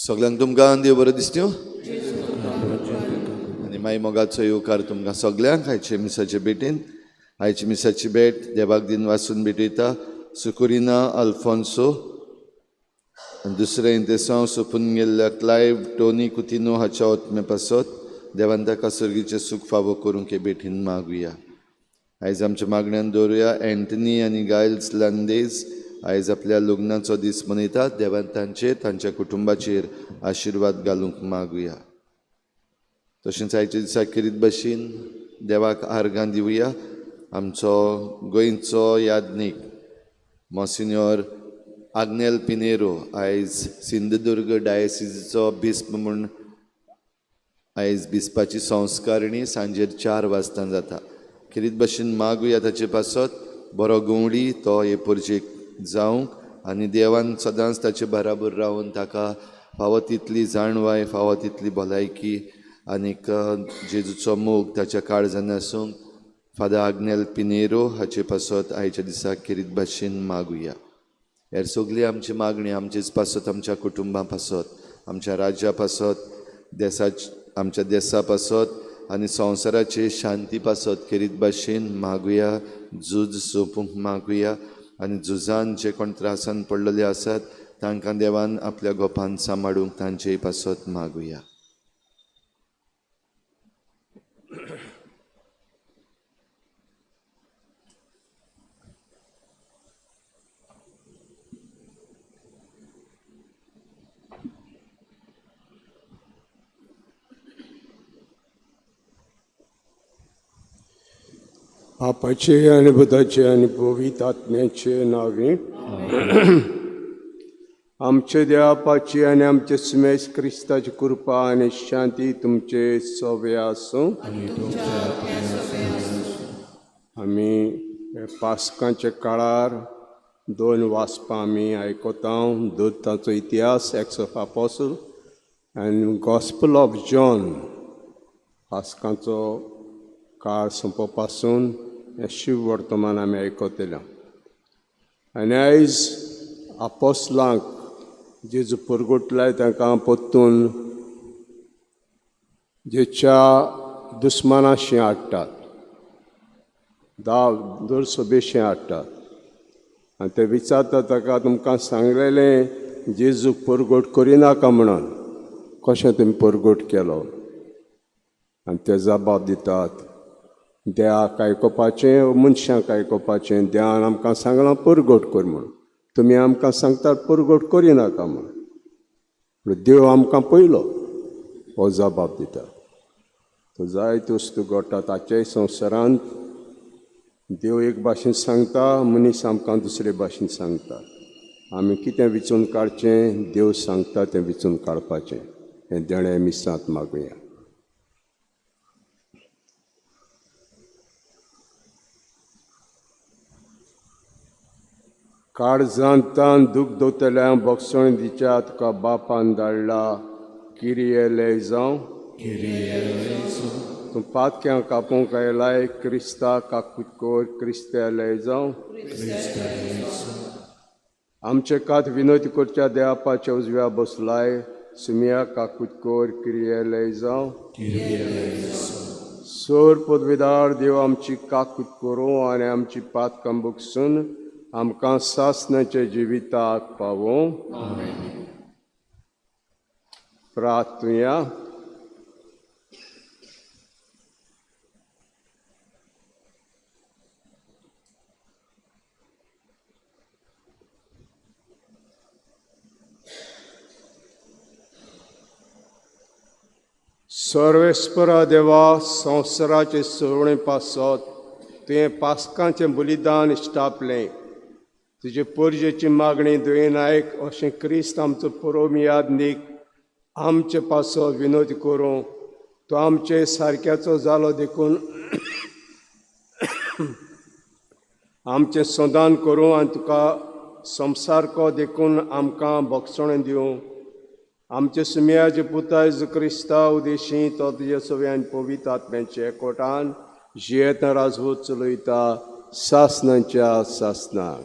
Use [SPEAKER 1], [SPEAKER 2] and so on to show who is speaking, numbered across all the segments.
[SPEAKER 1] सगळ्यांक तुमकां देव बरें दिसत्यो आनी मागीर मोगाचो येवकार तुमकां सगळ्यांक आयचे मिसाचे भेटेन. आयची मिसाची भेट देवाक दिन वासून भेटयता सुकुरिना अल्फोन्सो आनी दुसरें इंतेसांव सोंपून गेल्ल्या क्लायव टोनी कुतिनो हाच्या ओतमे पासत देवान ताका सर्गीचें सूख फावो करूंक हे भेटीन मागुया. आयज आमच्या मागण्यान दवरुया अँटनी आनी गायल्स लांदेज आयज आपल्या लग्नाचो दीस मनयतात. देवान तांचेर तांच्या कुटुंबाचेर आशिर्वाद घालूंक मागुया. तशेंच आयच्या दिसा खेरीत भशेन देवाक आर्गां दिवया आमचो गोंयचो याज्ञीक मोसिन्योर आग्नेल पिनेरो आयज सिंधुदुर्ग डायसिसचो बिस्प म्हूण आयज बिस्पाची संस्कारणी सांजेर 4 वाजता जाता. खेरीत भशेन मागुया ताचे पासत बरो गवळी तो हे परजेक जावंक आनी देवान सदांच ताचे बराबर रावन ताका फावो तितली जाणवाय, फावो तितली भलायकी आनीक जेजूचो मोग ताच्या काळजान आसूंक फादर आग्नेल पिनेरो हाचे पासत आयच्या दिसा खेरीत भाशेन मागुया. हेर सगळी आमची मागणी आमचेच पासत, आमच्या कुटुंबा पासत, आमच्या राज्या पासत, आमच्या देसा पासत आनी संवसाराचे शांती पासत खेरीत भाशेन मागुया. झूज सोंपूंक मागुया आनी झुजान जे कोण त्रासान पडलेले आसात तांकां देवान आपल्या गोपान सांबाळूंक तांचेय पासत मागुया.
[SPEAKER 2] बापाचे आनी पुताचे आनी पवित्र आत्म्याचे नांवे आमचे देवापाची आनी आमचे सुमेश क्रिस्ताची कृपा आनी शांती तुमचे सोबे आसूं. आमी पास्कांच्या काळार 2 वाचपां आमी आयकता. दुताचो इतिहास, एक्स ऑफ अपोसल आनी गॉस्पल ऑफ जॉन. पास्कांचो काळ सोंपपासून हें शिव वर्तमान आमी आयकतले. आनी आयज आपोसलांक जेजू परगटलाय तांकां परतून जेच्या दुस्मानाशी हाडटात, 10 दर सभेशी हाडटात आनी ते विचारतात ताका, तुमकां सांगलेलें जेजूक परगट करिनाका म्हणून, कशें तुमी परगट केलो? आनी ते जबाब दितात, देवाक आयकुपाचें, मनशांक आयकुपाचें. देवान आमकां सांगलां परगट कर म्हूण, तुमी आमकां सांगतात परगट करिनाका म्हूण. देव आमकां पयलो हो जबाब दिता. तो जायत्यो वस्तू घडटा ताच्याय संवसारांत. देव एक भाशेन सांगता, मनीस आमकां दुसरे भाशेन सांगता. आमी कितें विचून काडचें, देव सांगता तें विचून काडपाचें. हें देणें मिसांत मागुया. काळजांतान दूख दवरतल्या भोगसण दिच्या तुका बापान धाडला. किरिये जावं तूं पातक्यां कापूंक आयलाय, क्रिस्ता काकूत कोर, क्रिस्त्यालय जावं. आमचे कात विनोद करच्या देवापाच्या उजव्या बसलाय सुमिया काकुतकोर क्रियेलय जावं. सोर पदवीदार देव आमची काकूत करूं आनी आमची पातकां बगसून आमकां सासणाच्या जिविताक पावों. प्रार्थुया. सर्वेस्परा देवा, संवसाराचे सोडणे पासत तुवें पासकांचें बलिदान इश्टापलें. तुजे पोरजेची मागणी दुयें नायक अशें क्रिस्त आमचो पुरोमियादनीक आमचे पासत विनोद करूं. तो आमचे सारक्याचो जालो देखून आमचें संदान करूं आनी तुका संवसारको देखून आमकां बक्षणें दिवं. आमचे सुमयाचे पुता जेजू क्रिस्ता उदेशी तो तुजे सगळ्यान पवित्र आत्म्याचे एकवटान जियेता राजवत चलयता सासणाच्या सासणां.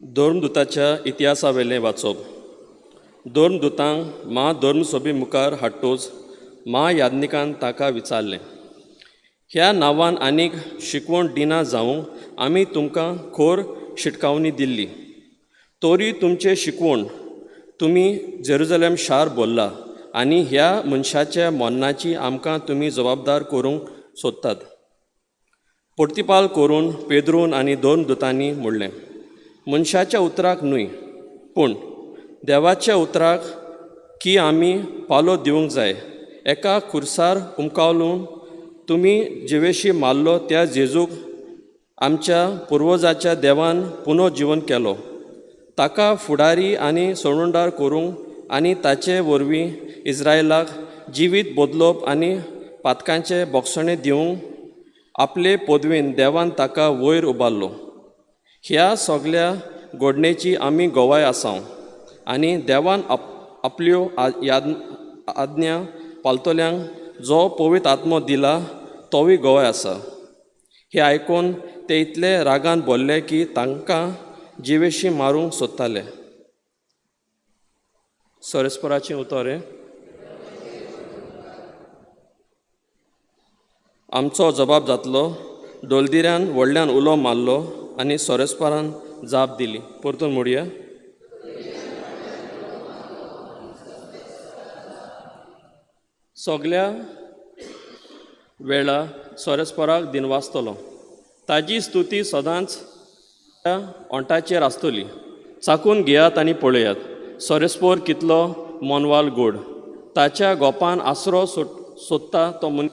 [SPEAKER 3] धर्मदूताच्या इतिहासावेलें वाचप. धर्मदूतांक मा धर्मसभे मुखार हाडटोच मा याज्ञिकान ताका विचारलें, ह्या नांवान आनीक शिकवण दिना जावंक आमी तुमकां खोर शिटकावणी दिल्ली, तरी तुमचें शिकवण तुमी जेरुजलेम शार भरला आनी ह्या मनशाच्या मरणाची आमकां तुमी जबाबदार करूंक सोदतात. प्रतिपाल करून पेद्रून आनी धर्मदूतांनी म्हणलें, मनशाच्या उतराक न्हय पूण देवाच्या उतराक की आमी पालो दिवंक जाय. एका खुर्सार उमकावलून तुमी जिवेशी मारलो त्या जेजूक आमच्या पुर्वजाच्या देवान पुनर्जिवन केलो. ताका फुडारी आनी सोडणदार करूंक आनी ताचे वरवीं इस्रायलाक जिवीत बदलप आनी पातकांचे बोगसणें दिवंक आपले पदवेन देवान ताका वयर उबारलो. ह्या सगल्या घडणेची आमी गवाय आसाव आनी देवान आपल्यो आज्ञा पालतल्यांक जो पवित्र आत्मो दिला तोवूय गवाय आसा. हें आयकून ते इतले रागान भरले की तांकां जिवेशी मारूंक सोदताले. सोरेस्पराचें उतर. आमचो जबाब जातलो. डोलदिऱ्यान व्हडल्यान उलो मारलो आनी सोरेस्परान जाप दिली. परतून मोडया. सगल्या वेळा सोरेस्पराक दिनवासतलो. ताजी स्तुती सदांच ओंठाचेर आसतली. चाकून घेयात आनी पळयात सोरेस्पोर कितलो मोनवाल गोड. ताच्या गोपान आसरो सोदता तो मनीस.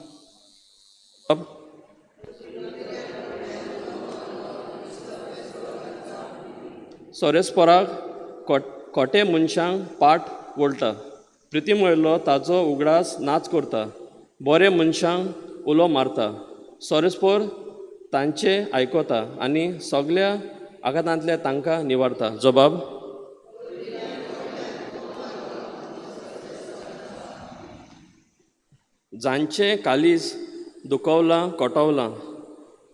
[SPEAKER 3] सोरेस्पराक खोटे मनशांक पाट वळटा. प्रिती वयलो ताजो उगडास नाच करता. बरे मनशांक उलो मारता. सोरेस्पोर तांचे आयकता आनी सगल्या आघातांतले तांकां निवारता. जबाब. जांचें कालीज दुखवलां कोटवलां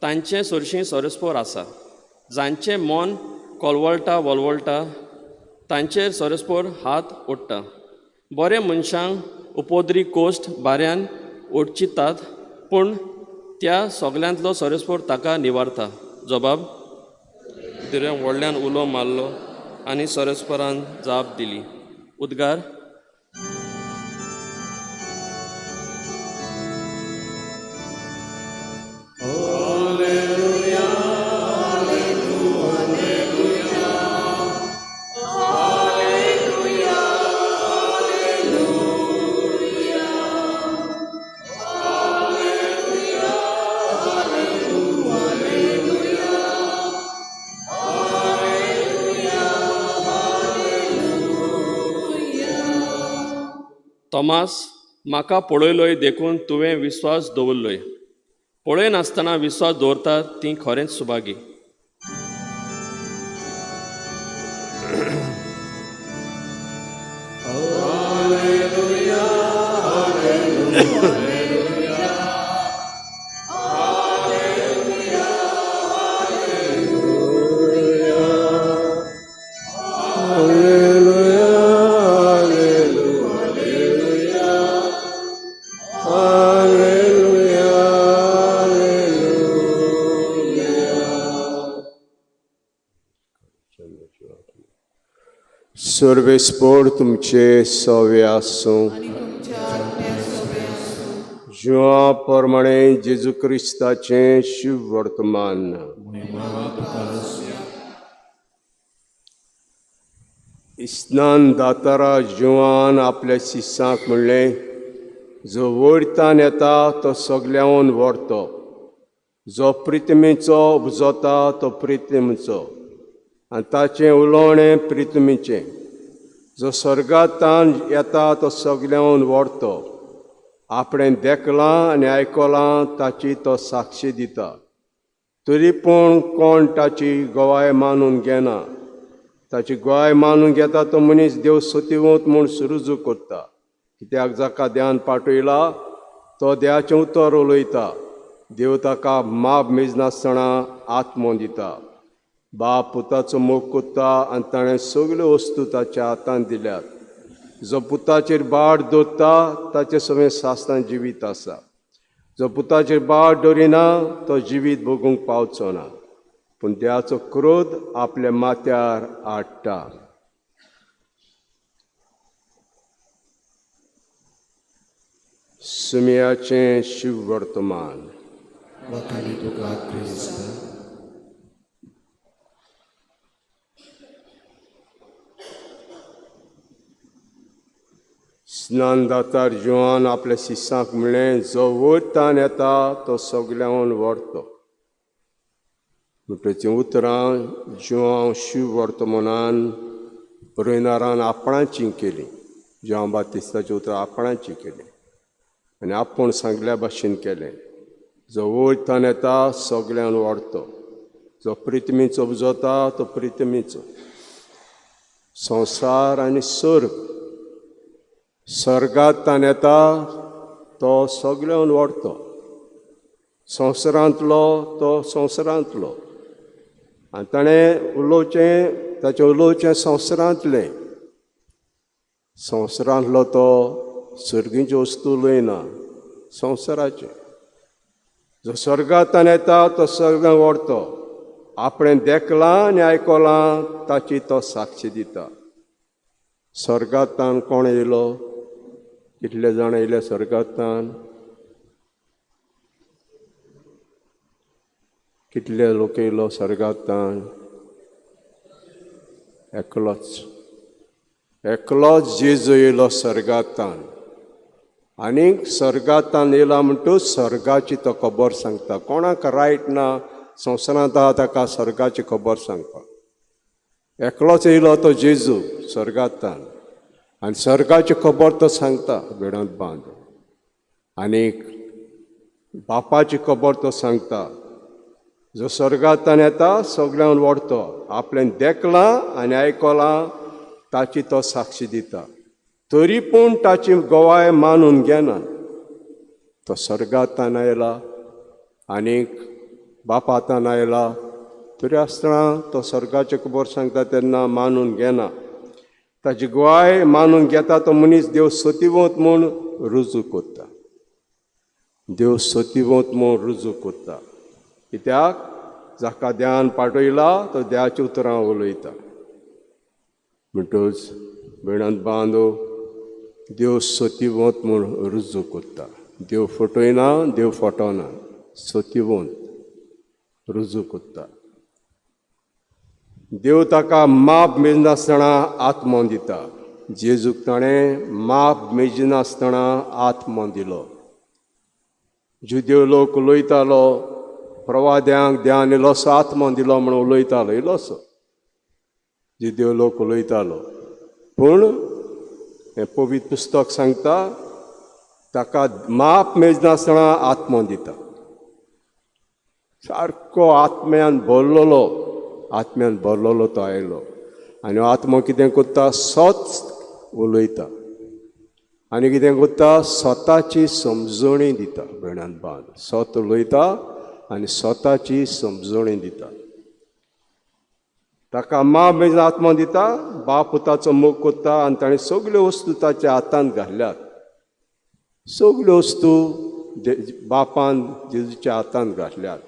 [SPEAKER 3] तांचे सरशीं सोरेस्पोर आसा. जांचें मन कोलवळटा वलवळटा तांचेर सोरेस्पोर हात ओडटा. बरे मनशांक उपद्री कोश्ट बाऱ्यान ओडचितात पूण त्या सगल्यांतलो सोरेस्पोर ताका निवारता. जबाब. व्हडल्यान उलो मारलो आनी सोरेस्परान जाप दिली. उद्गार. तोमास, म्हाका पळयलोय देखून तुवें विस्वास दवरलोय. पळयनासतना विस्वास दवरतात ती खरेंच सुभागी.
[SPEAKER 2] सर्वेस्पोर तुमचे सवे आसूं.
[SPEAKER 4] आनी तुमच्या आत्म्या सोबे आसूं.
[SPEAKER 2] जुआ प्रमाणे जेजू क्रिस्ताचें शिव वर्तमान. स्नान दातारा जुआन आपल्या शिसांक म्हणलें, जो वयतान येता तो सगल्यावन व्हरतो, जो प्रितमीचो उपजता तो प्रितमीचो आनी ताचें उलोवणें प्रितमीचें. जो स्वर्गांतान येता तो सगल्यावन व्हरतो, आपणें देखलां आनी आयकलां ताची तो साक्षी दिता, तरी पूण कोण ताची गवाय मानून घेना. ताची गवाय मानून घेता तो मनीस देव सतिवंत म्हूण सुरुजू करता, कित्याक जाका ध्यान पाठयला तो देवाचें उतर उलयता. देव ताका माप मेजनासतना आत्मो दिता. बाप पुताचो मोग करता आनी ताणें सगल्यो वस्तू ताच्या हातांत दिल्यात. जो पुताचेर बाट दवरता ताचे सगळें सासणां जिवीत आसा. जो पुताचेर बाट दवरिना तो जिवीत भोगूंक पावचो ना, पूण देवाचो क्रोध आपल्या माथ्यार हाडटा. सुमयाचें शिव वर्तमान. स्नानदातार जुआन आपल्या शिसांक म्हणलें, जो वयतान येता तो सगल्यावन व्हरतो. म्हणटकीर तीं उतरां जुआंव शिव वर्तमानान रोयनारान आपणाची केलीं. जुआंव बातिस्ताचीं उतरां आपणाची केलीं आनी आपूण सांगल्या भाशेन केलें. जो वयतान येता सगल्यान व्हरतो, जो प्रितमीचो उपजता तो प्रितमीचो. संवसार आनी स्वर्ग, स्वर्गांतल्यान येता तो सगल्यान व्हरतो, संवसारांतलो तो संवसारांतलो. आनी ताणें उलोवचें, ताचें उलोवचें संवसारांतलें. संवसारांतलो तो सर्गीच्यो वस्तू उलयना, संवसाराचें. जो स्वर्गांतल्यान येता तो सगळ्यान व्हरतो, आपणें देखलां आनी आयकलां ताची तो साक्षी दिता. स्वर्गांतल्यान कोण येयलो? कितले जाण येयले स्वर्गांतल्यान? कितले लोक येयलो स्वर्गांतल्यान? एकलोच, एकलोच जेजू येयलो स्वर्गांतल्यान. आनीक स्वर्गांतल्यान येयला म्हणटूच स्वर्गाची तो खबर सांगता. कोणाक रायट ना संवसारांत आहा ताका स्वर्गाची खबर सांगपाक. एकलोच येयलो तो जेजू स्वर्गांतल्यान आनी स्वर्गाची खबर तो सांगता भेडांत बांद. आनीक बापाची खबर तो सांगता. जो स्वर्गांतल्यान येता सगल्यान व्हरतो, आपणें देखलां आनी आयकलां ताची तो साक्षी दिता, तरी पूण ताची गवाय मानून घेना. तो स्वर्गांतल्यान आयला आनीक बापांतल्यान आयला, तरी आसतना तो स्वर्गाची खबर सांगता तेन्ना मानून घेना. ताची गवाय मानून घेता तो मनीस देव सतिवंत म्हूण रुजू करता. देव सतिवंत म्हूण रुजू करता, कित्याक जाका ध्यान पाठयला तो देवाची उतरां उलयता. म्हणटूच भयणांत बांदो, देव सतिवंत म्हूण रुजू करता. देव फटयना, देव फटोना, सतिवंत रुजू करता. देव ताका माप मेजनासतना आत्मो दिता. जेजूक ताणें माप मेजनासतना आत्मो दिलो. जुदेव लोक उलयतालो, प्रवाद्यांक देवान इल्लोसो आत्मो दिलो म्हूण उलयतालो, इल्लोसो जुदेव लोक उलयतालो. पूण हें पवित्र पुस्तक सांगता ताका माप मेजनासतना आत्मो दिता. सारको आत्म्यान भरलेलो, आत्म्यान भरलेलो तो आयलो. आनी आत्मो कितें करता? सत उलयता आनी कितें करता? स्वताची समजणी दिता. भयणान बांद, सत उलयता आनी स्वताची समजणी दिता. ताका माप मेजून आत्मो दिता. बाप पुताचो मोग करता आनी ताणें सगल्यो वस्तू ताच्या हातांत घातल्यात. सगल्यो वस्तू बापान जेजूच्या हातांत घातल्यात.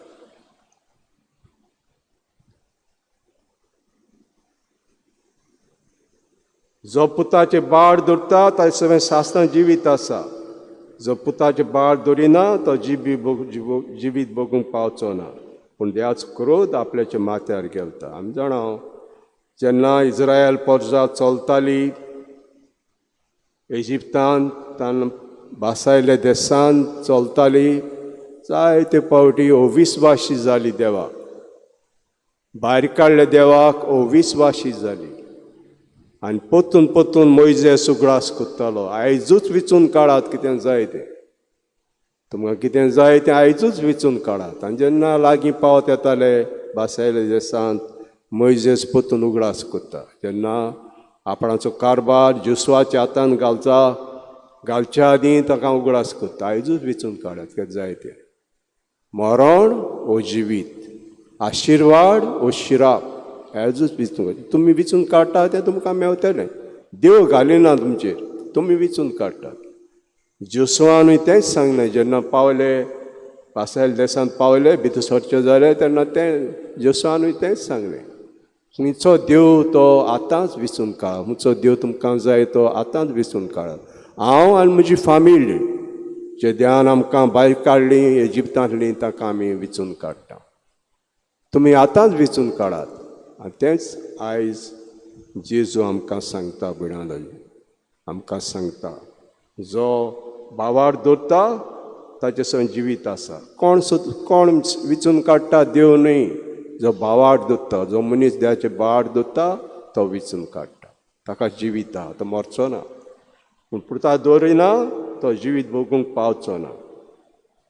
[SPEAKER 2] जो पुताचे बाळ धरता ताचे सगळें सासणां जिवीत आसा. जो पुताचे बाळ धरिना तो जिबी जिवीत बगूंक पावचो ना, पूण देवाचो क्रोध आपल्याच्या माथ्यार गेलता. आमी जाणा जेन्ना इज्रायल पोरजा चलताली इजिप्तान, तान भासायल्या देसान चलताली, जायते पावटी अविस्वाशी जाली देवाक, भायर काडल्या देवाक अविस्वाशी जाली. आनी परतून परतून मोयजेस उगडास कोत्तालो, आयजूच विचून काडात कितें जाय तें, तुमकां कितें जाय तें आयजूच विचून काडात. आनी जेन्ना लागीं पावत येताले भासायले देसांत, मोयजेस परतून उगडास कोत्ता, जेन्ना आपणाचो कारभार जुसवाच्या हातान घालच्या आदीं ताका उगडास कोत्ता, आयजूच विचून काडात कितें जाय तें, मरण ओ जिवीत, आशिर्वाद ओ शिराप, आयजूच विचून. तुमी विचून काडटा तें तुमकां मेवतलें, देव घालिना तुमचेर, तुमी विचून काडटात. जोसवानूय तेंच सांगलें, जेन्ना पावले पासायल देसांत पावले भितर सरचे जाले तेन्ना तें जोसवानूय तेंच सांगलें, खंयचो देव तो आतांच विचून काड, खंयचो देव तुमकां जाय तो आतांच विचून काडात. हांव आनी म्हजी फामिली जे देवान आमकां भायर काडली इजिप्तांतली ताका आमी विचून काडटा, तुमी आतांच विचून काडात. आनी तेंच आयज जेजू आमकां सांगता, भयणां, आमकां सांगता, जो भावार दवरता ताचे सगळें जिवीत आसा. कोण विचून काडटा? देव न्हय, जो भावार दवरता, जो मनीस देवाचे भावार दवरता तो विचून काडटा, ताका जिवीत आहा, तो मरचो ना. पूण पुरता दवरिना तो जिवीत भोगूंक पावचो ना.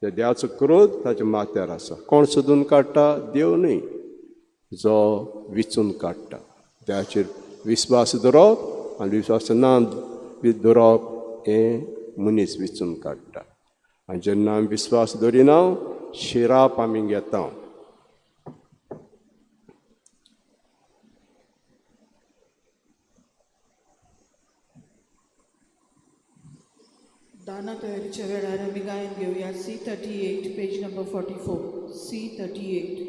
[SPEAKER 2] त्या देवाचो क्रोध ताच्या माथ्यार आसा. कोण सोदून काडटा? देव न्हय, जो विचून काडटा. देवाचेर विस्वास दवरप आनी विस्वास ना दवरप हें मनीस विचून काडटा. आनी जेन्ना आमी विस्वास दवरिना शिराप आमी घेता.
[SPEAKER 4] दाना तयारीच्या वेळार आमी गायन घेवया C38 page number 44 C38.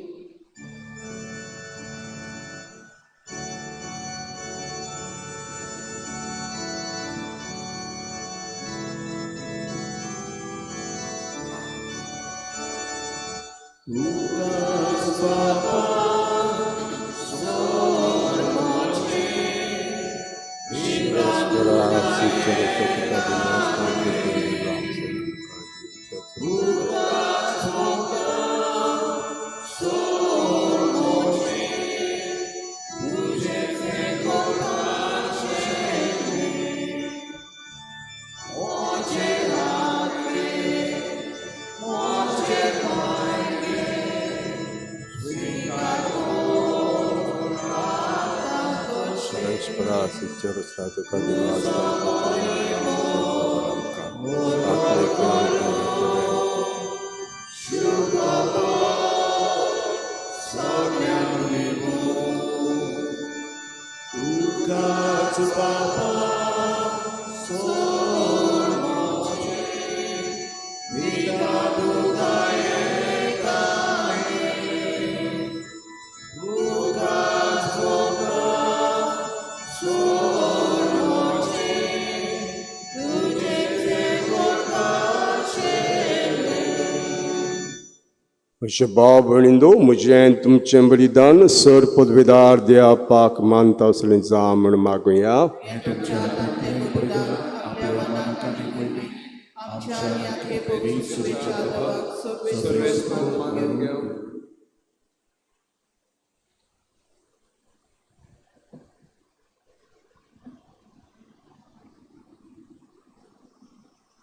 [SPEAKER 2] म्हजे भाव भयणींनो, म्हजें तुमचें बलिदान सर पदवेदार देवा मानता असलें जा म्हण मागुया.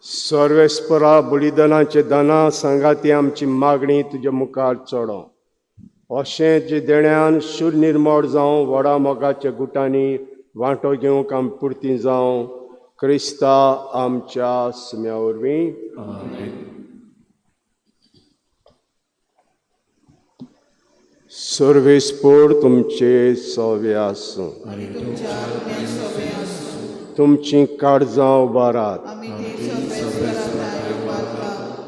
[SPEAKER 2] सर्वेस्परा बलिदानाचे दाना सांगाती आमची मागणी तुज्या मुखार चडो, अशें जे देण्यान शूर निर्मळ जावं, व्हडा मोगाच्या गुटांनी वांटो घेवंक आमी पुरती जावं, क्रिस्ता आमच्या सुम्या वरवीं. सर्वेस्पर तुमचे सवे आसूं, तुमची काळजां उबारात.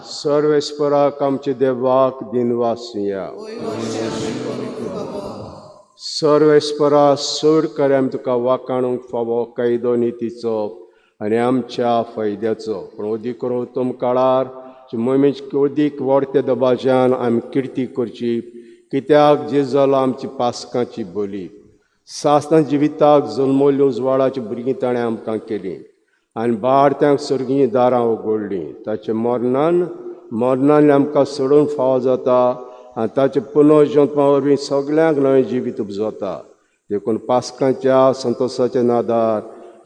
[SPEAKER 2] सर्वेस्पराक आमच्या देवाक दिनवासुया. सर्वेस्परा सोड करे आमी तुका वाकाणूंक फावो कायदो नितीचो आनी आमच्या फायद्याचो. पूण अदीक करून उत्तम काळार मोहिमेची अदीक वाडत्या दबाज्यान आमी किर्ती करची, कित्याक जे जालो आमची पासकांची बोली सासना जिविताक जल्मल्ल्यो उजवाडाची भुरगीं ताणें आमकां केलीं आनी भारत्यांक सर्गीं दारां उगडलीं. ताचे मरणान आमकां सोडून फावो जाता आनी ताचे पुनर्जन्मा वरवीं सगल्यांक नवें जिवीत उपजता. देखून पासकांच्या संतोशाच्या नादार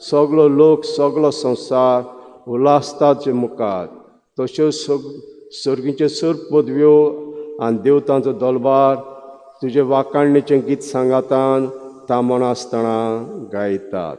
[SPEAKER 2] सगलो लोक सगलो संवसार उल्हासताचे मुखार. तश्यो सर्गीच्यो सर पदव्यो आनी देवतांचो दलबार तुजे वाकाणणेचें गीत सांगातान तामण आसतना गायतात.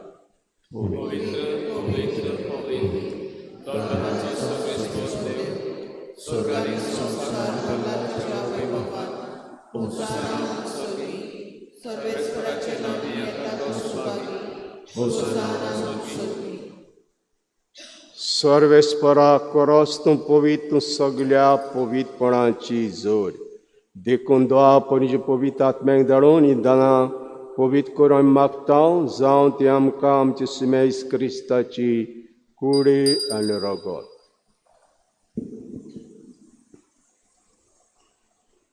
[SPEAKER 2] सर्वेस्परा करोस तूं पवित्र, तूं सगल्या पवित्रपणाची जोड. देखून दोआ पणजे पवित्र आत्म्याक धाडून ही दानां पवित्र करून आमी मागता, जावं ती आमकां आमची सुमेस क्रिस्ताची कुडी आनी रगत.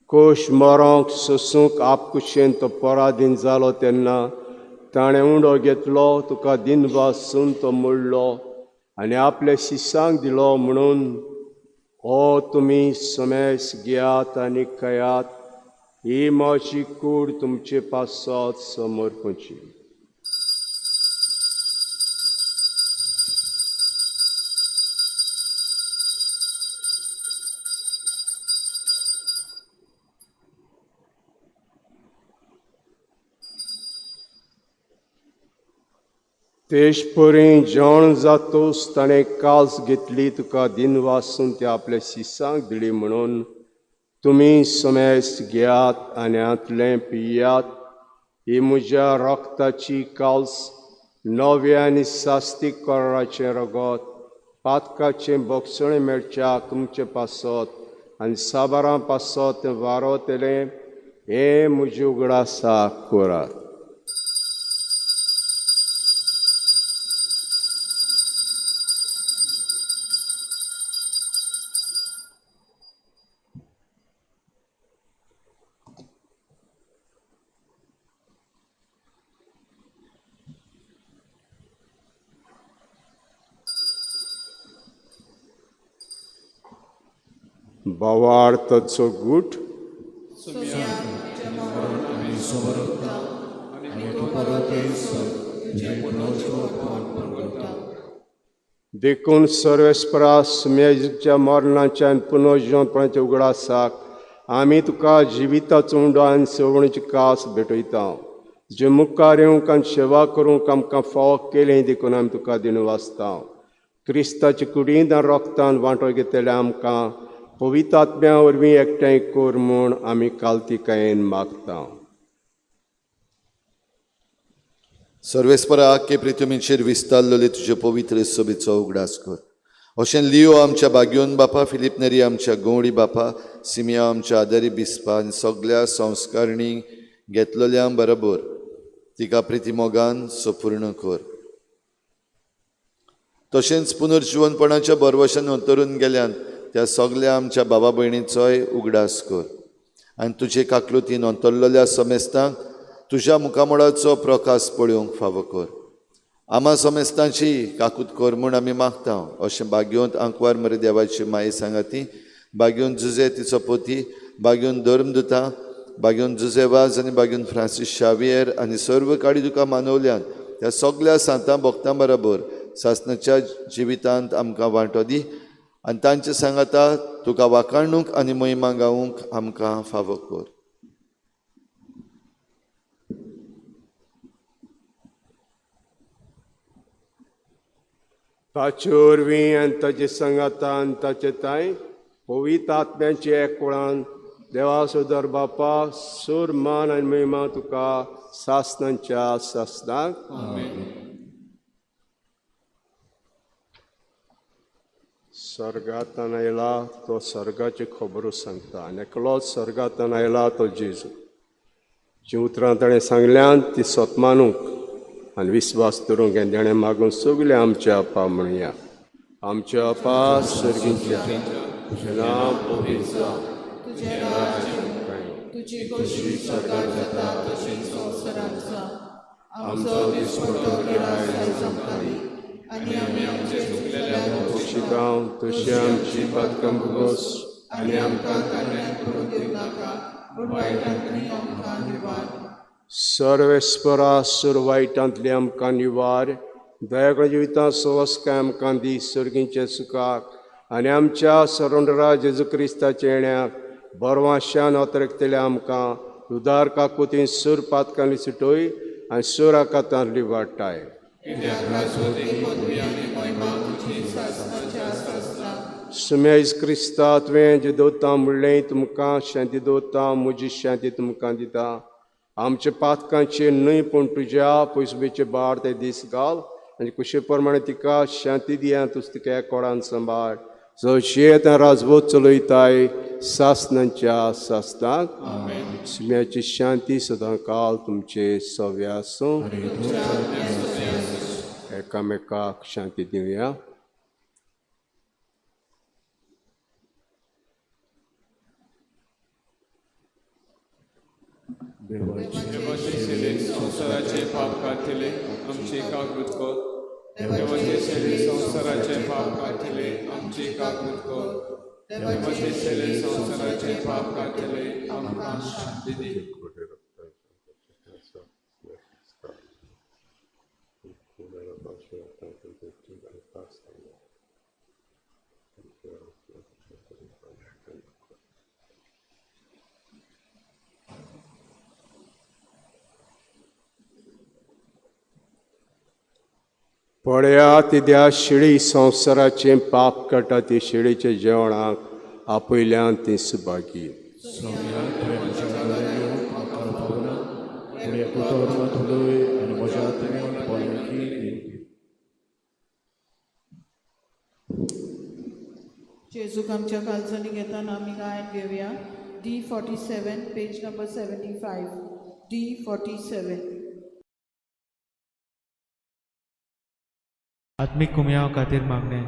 [SPEAKER 2] कोश मरोंक सोसूंक आपकुशेन तो पराधीन जालो तेन्ना ताणें उंडो घेतलो, तुका दिनवासून तो मोडलो आनी आपल्या शिसांक दिलो म्हणून, ओ तुमी समेस घेयात आनी खायात, ही म्हजी कूड तुमचे पासत समर्पची. तेशपरी जेवण जातोस ताणें काल्स घेतली, तुका दिनवासून ती आपल्या शिसांक दिली म्हणून, तुमी समेस घेयात आनी हांतलें पियात, ही म्हज्या रक्ताची काल्स, नव्या आनी सास्तीक कराराचें रगत, पातकाचें बोगसणें मेळच्याक तुमचे पासत आनी साबारां पासत तें वारोतलें, हें म्हजें उगडासाक करात. भावार्थाचो गूट देखून सर्वेस्परा सुमेच्या मरणाच्या आनी पुनर्जिवनपणाच्या उगडासाक आमी तुका जिविताचो उंडो आनी सवणीची कास भेटयता. तुजे मुखार येवंक आनी सेवा करूंक आमकां फावो केलें देखून आमी तुका दिनवासता. क्रिस्ताचे कुडींत आनी रक्तान वांटो घेतल्या आमकां पवित्र आत्म्या वरवीं एकठांय कर म्हूण आमी कालतिकायेन मागता.
[SPEAKER 1] सर्वेस्परा आख्खे पृथ्वीचेर विस्तारलेले तुजे पवित्र सोबीचो उगडास कर. अशें लियो आमच्या बाग्योन बापा, फिलीप नेरी आमच्या गौडी बापा, सिमिया आमच्या आदारी बिस्पा आनी सगल्या संस्कारणी घेतलेल्या बरोबर तिका प्रितीमोगान सपूर्ण कर. तशेंच पुनर्जिवनपणाच्या बरवशान अंतरून गेल्यान त्या सगल्या आमच्या बाबा भयणीचोय उगडास कर आनी तुजे काकलुतीन अंतरलेल्या समेस्तांक तुज्या मुखामळाचो प्रकाश पळोवंक फावो कर. आमा समेस्तांची काकूत कर म्हूण आमी मागता. अशें बाग्योंत आंकवार मरे देवाची माये सांगाती, बाग्योन जुजे तिचो पोती, बाग्योन धर्मदुता, बाग्योन जुजे वाज आनी बाग्योन फ्रांसीस शावियर आनी सर्व काडी तुका मानवल्यान त्या सगल्या सांतां भक्तां बरोबर सासणाच्या जिवितांत आमकां वांटो दी आनी तांचे सांगाता तुका वाखाणूंक आनी महिमा गावूंक आमकां फावो कर.
[SPEAKER 2] ताचे वरवीं आनी ताचे सांगातान ताचे ताय पवित्र आत्म्याचे एकवळान देवा सोदर बापा सूर मान आनी महिमा तुका सासणाच्या सासणाक. स्वर्गांतल्यान आयला तो स्वर्गाच्यो खबरो सांगता आनी एकलोच स्वर्गांतल्यान आयला तो जेजू. जीं उतरां ताणें सांगल्यान ती सोत मानूंक आनी विस्वास दवरूंक हें देणें मागून सगळें आमच्या आपा म्हणया. आमच्या आपा सर्गींच्या, तुजें नांव पवित्र जावं,
[SPEAKER 4] तुजें राज्य येवं, तुजी खोशी स्वर्गात जाता तशी संवसारांत जावं. आमचो दिसपट्टो गिरास आयज आमकां दी आनी आमी आमचे चुकलेल्यांक
[SPEAKER 2] बक्षितांव तशी आमची पातकां भोगोस
[SPEAKER 4] आनी आमकां काडण्याक पडूंक दिवं नाका, पूण वायटांतली आमकां निवार.
[SPEAKER 2] सर्वेस्परा सुर वायटांतली आमकां निवार, दयाकळ जिवितां सवस्काय आमकां दी सर्गींचे सुखाक आनी आमच्या सरोंडरा जेजू क्रिस्ताच्या येण्याक बरवाशान अतरकतल्या आमकां उदार काकुतीन सूर पातकांनी सुटोय आनी सूर आकातांतली वाडटाय. सुमेज क्रिस्ता तुवें जे दवरता म्हणलें तुमकां शांती दवरता, म्हजी शांती तुमकां दिता. आमच्या पातकांचेर न्हय पूण तुज्या पयसुबेचे बार ते दीस घाल आनी कुशे प्रमाणे तिका शांती दिया, तुज तिका कोडान सांबाळ. जो शेत राजवत चलयताय सासनांच्या सासनाक. सुम्याची शांती सदां काल तुमचे सव्या आसूं. एकामेकाक शांती दिवया.
[SPEAKER 5] देवाचे संवसाराचे पाप काडटले आमची काकूत कर. देवाचे शरीर संवसाराचे पाप काडटले आमची काकूत कर. देवाचे शरीर संवसाराचे पाप काडटले आमकां शांती दी.
[SPEAKER 2] पळया तिद्या शिळी संवसाराचें पाप काडटा ती शिळीचे जेवणाक आपयल्यान ती सुभागी.
[SPEAKER 4] जेजूक आमच्या काळजांनी घेताना आमी गायन घेवया. D47 page number 75. D47.
[SPEAKER 6] आत्मीक कुमयाव खातीर मागणें.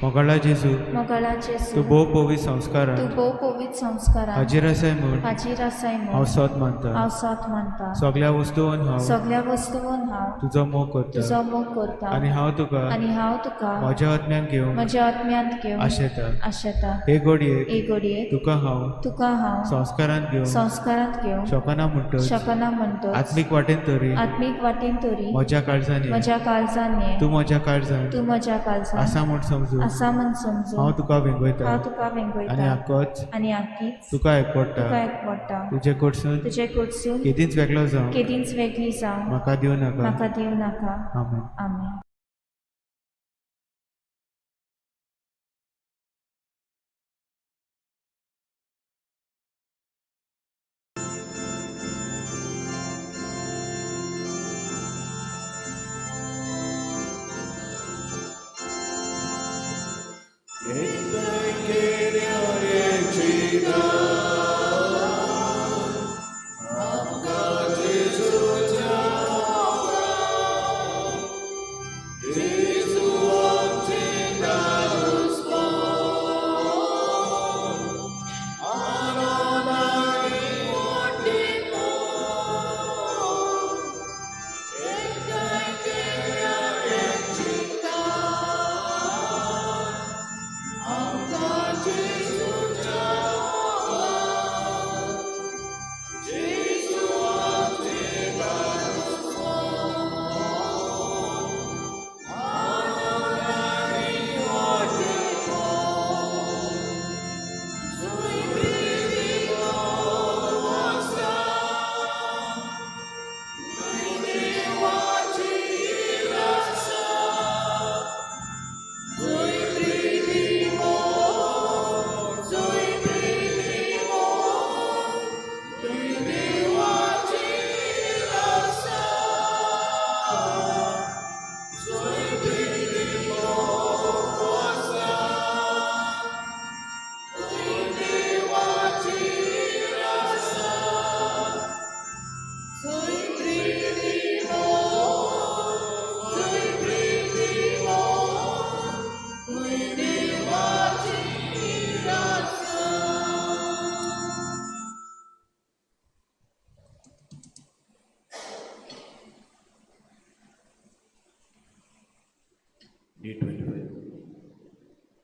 [SPEAKER 6] मोगाळा जेजू,
[SPEAKER 7] मोगाळा जेजू,
[SPEAKER 6] तूं भोव पवित्र संस्कारान
[SPEAKER 7] तूं भोव पवित्र संस्कारान
[SPEAKER 6] हाजीर आसाय म्हूण
[SPEAKER 7] हाजीर आसाय म्हूण
[SPEAKER 6] हांव सोद मानता.
[SPEAKER 7] हांव सोद मानता.
[SPEAKER 6] सगळ्या वस्तून हांव
[SPEAKER 7] सगळ्या वस्तून हांव
[SPEAKER 6] तुजो मोग करता
[SPEAKER 7] तुजो मोग करता
[SPEAKER 6] आनी हांव तुका
[SPEAKER 7] आनी हांव तुका
[SPEAKER 6] म्हज्या आत्म्यान घेवंक
[SPEAKER 7] म्हज्या आत्म्यांत घेवंक
[SPEAKER 6] आशेता.
[SPEAKER 7] आशेता.
[SPEAKER 6] हे घडयेक
[SPEAKER 7] हे घडयेक
[SPEAKER 6] तुका हांव
[SPEAKER 7] तुका हांव
[SPEAKER 6] संस्कारांत घेवंक
[SPEAKER 7] संस्कारांत घेवंक
[SPEAKER 6] शकना म्हणटच
[SPEAKER 7] शकना म्हणटच
[SPEAKER 6] आत्मीक वाटेन तरी
[SPEAKER 7] आत्मीक वाटेन तरी
[SPEAKER 6] म्हज्या काळजान ये.
[SPEAKER 7] म्हज्या काळजान ये.
[SPEAKER 6] तूं म्हज्या काळजान
[SPEAKER 7] तूं म्हज्या काळजान
[SPEAKER 6] आसा म्हूण समजून
[SPEAKER 7] आसा म्हूण समजून
[SPEAKER 6] हांव तुका वेंगयता
[SPEAKER 7] हांव तुका वेंगयता
[SPEAKER 6] आनी आकोच
[SPEAKER 7] आनी आकीच
[SPEAKER 6] तुका एकवडटा.
[SPEAKER 7] तुका एकवडटा.
[SPEAKER 6] तुजे कडसून
[SPEAKER 7] तुजे कडसून
[SPEAKER 6] केदींच वेगळो जावं
[SPEAKER 7] केदींच वेगळी जावं
[SPEAKER 6] म्हाका दिवं नाका.
[SPEAKER 7] म्हाका दिवं नाका.
[SPEAKER 6] आमेन.
[SPEAKER 7] आमेन.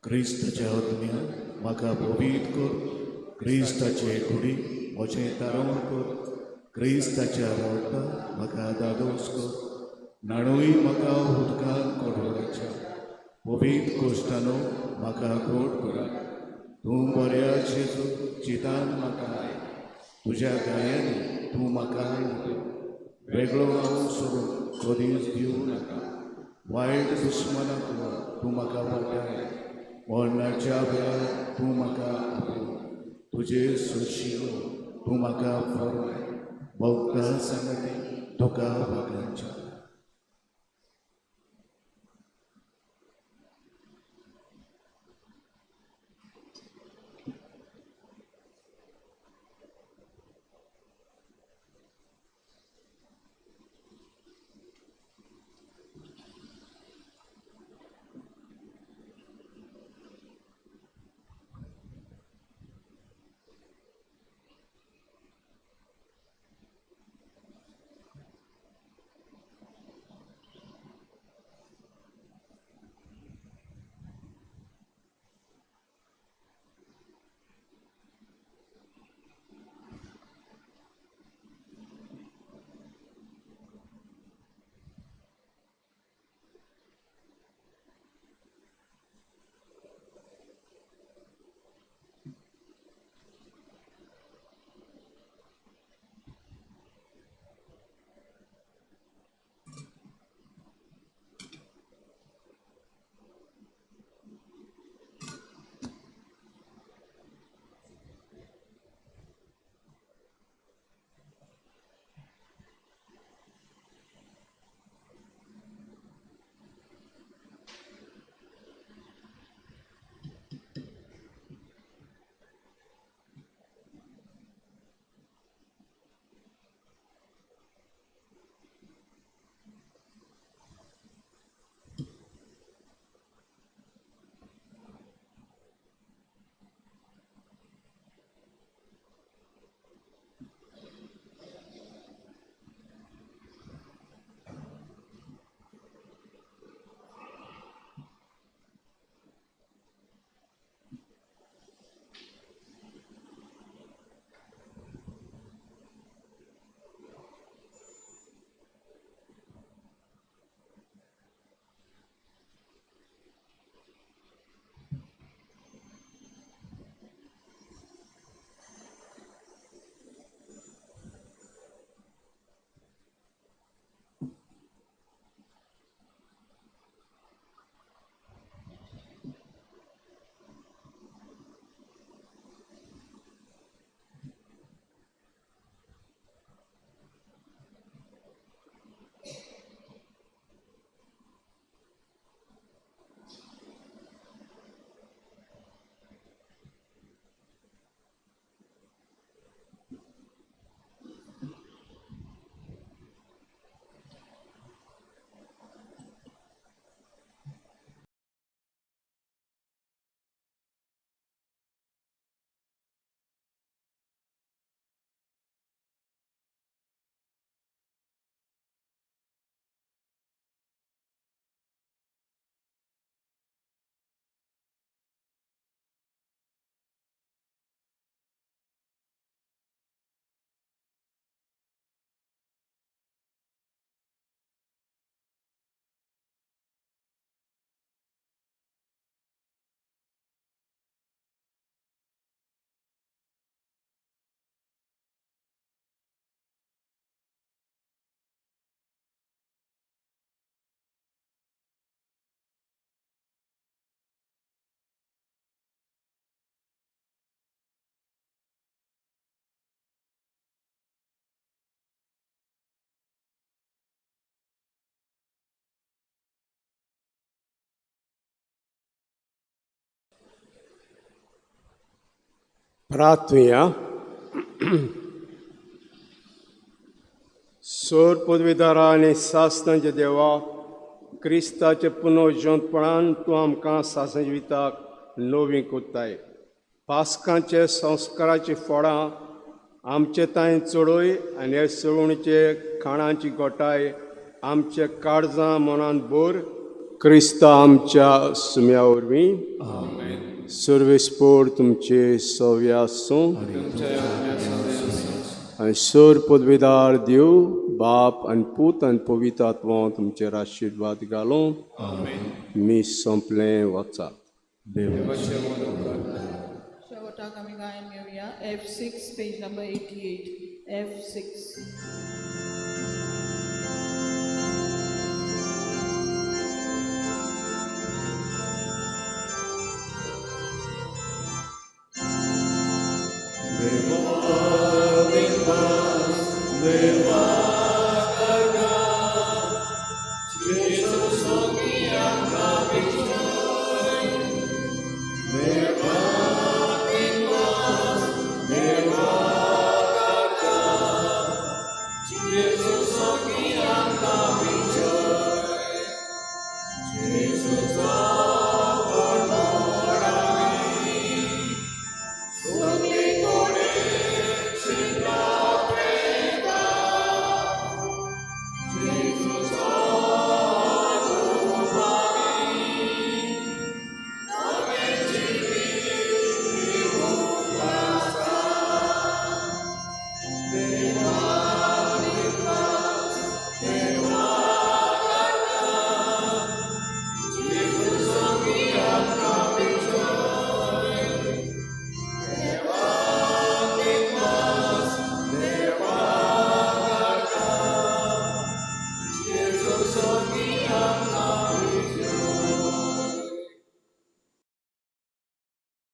[SPEAKER 8] क्रिस्ताच्या आत्म्यान म्हाका पवित्र कर, क्रिस्ताचे कुडी म्हजें तारवण कर, क्रिस्ताच्या रगतान म्हाका दादोस कर, न्हाणूय म्हाका उदकान कोडवराच्या पवित्र कोश्टानो म्हाका गोड करा। तूं बऱ्या जेजू चितान म्हाका I, तुज्या गायांनी तूं म्हाका उठय, वेगळो हांव सोडून कदीच दिवं नाका, वायट दुस्मनाक तूं म्हाका वाटाय, मरणाच्या वेळार तूं म्हाका आपय, तुजे सोशिलो तूं म्हाका फरमाय, भक्ता सांगते तुका वागांच्या।
[SPEAKER 2] प्रार्थुया. सोर पदवीदारा आनी सासणाच्या देवा, क्रिस्ताचे पुनर्जिवंतपणान तूं आमकां सासण जिविताक नवीं कोत्ताय. पास्कांचे संस्काराची फळां आमचे तांय चडय आनी हे सवणीचे खाणांची गोटाय आमचे काळजां मनान भर क्रिस्ता आमच्या सुम्या वरवीं सर्वेस्पोर तुमचे सव्य आसूं आनी सोर पदवेदार देव बाप आनी पूत आनी पवित्र आत्मा तुमचेर आशिर्वाद घालूं. मी संपलें, वचात.
[SPEAKER 4] शेवटाक आमी गायन घेवया F6, page number 88, F6.
[SPEAKER 8] देवा